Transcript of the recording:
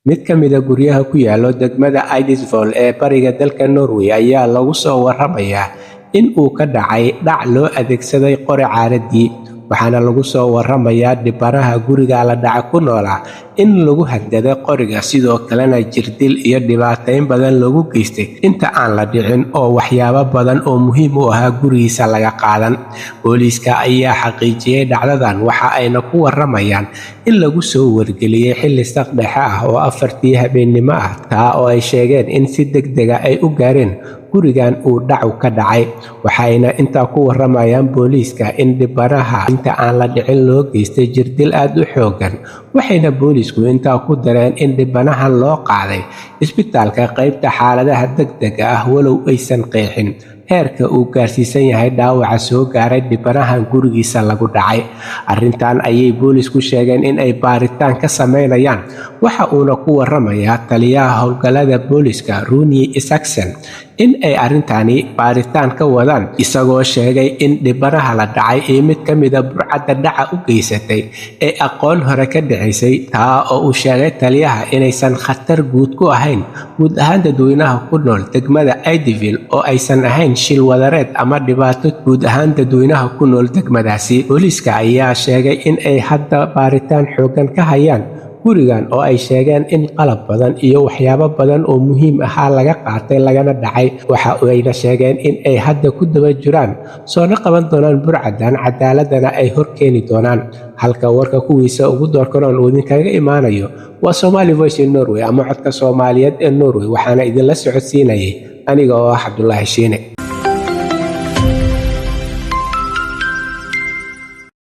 Mid ka mid ah guryaha ku yaala degmada Eidsvoll ee bariga dalka Norway ayaa lagu soo waramayaa in uu ka dhacay dhac loo adeegsaday qori caaradii, waxaana lagu soo waramayaa dhibanaha guriga la dhaca ku noolaa in lagu handaday qoriga, sidoo kalena jirdil iyo dhibaatayn badan loogu geystay inta aan la dhicin oo waxyaabo badan oo muhiim u ahaa gurigiisa laga qaadan. Booliiska ayaa xaqiijiyey dhacdadan, waxa ayna ku waramayaan in lagu soo wargeliyey xilli saq dhexe ah oo 4-tii habeennimo ah, taa oo ay sheegeen in si degdeg ah ay u gaareen gurigan uu dhacu ka dhacay. Waxayna intaa ku waramayaan booliiska in dhibanaha inta aan la dhicin loo geystay jirdil aad u xooggan, waxayna boolisku intaa ku dareen in dhibanahan loo qaaday isbitaalka qaybta xaaladaha degdega ah, walow aysan qeexin heerka uu gaarsiisan yahay dhaawaca soo gaaray dhibanahan gurigiisa lagu dhacay. Arrintan ayay boolisku sheegeen in ay baaritaan ka sameynayaan, waxa uuna ku waramayaa taliyaha howlgallada booliska Rune Isaksen in ay arrintani baaritaan ka wadaan, isagoo sheegay in dhibanaha la dhacay iyo mid ka mid ah burcadda dhaca u geysatay ee aqoon hore ka dhacaysay, taa oo uu sheegay taliyaha inaysan khatar guud ku ahayn guud ahaan dadweynaha ku nool degmada Eidsvoll oo aysan ahayn shil wadareed ama dhibaato guud ahaan dadweynaha ku nool degmadaasi. Booliiska ayaa sheegay in ay hadda baaritaan xooggan ka hayaan gurigan oo ay sheegeen in qalab badan iyo waxyaabo badan oo muhiim ahaa laga qaatay lagana dhacay. Waxa ayna sheegeen in ay hadda ku daba jiraan, soona qaban doonaan burcadan, cadaaladana ay horkeeni doonaan. Halka warka kuwiisa ugu doorkanoon uu idinkaga imaanayo waa Somali Voice in Norway ama Codka Soomaaliyeed ee Norway, waxaana idinla socodsiinayay aniga oo ah Cabdulaahi Shiine.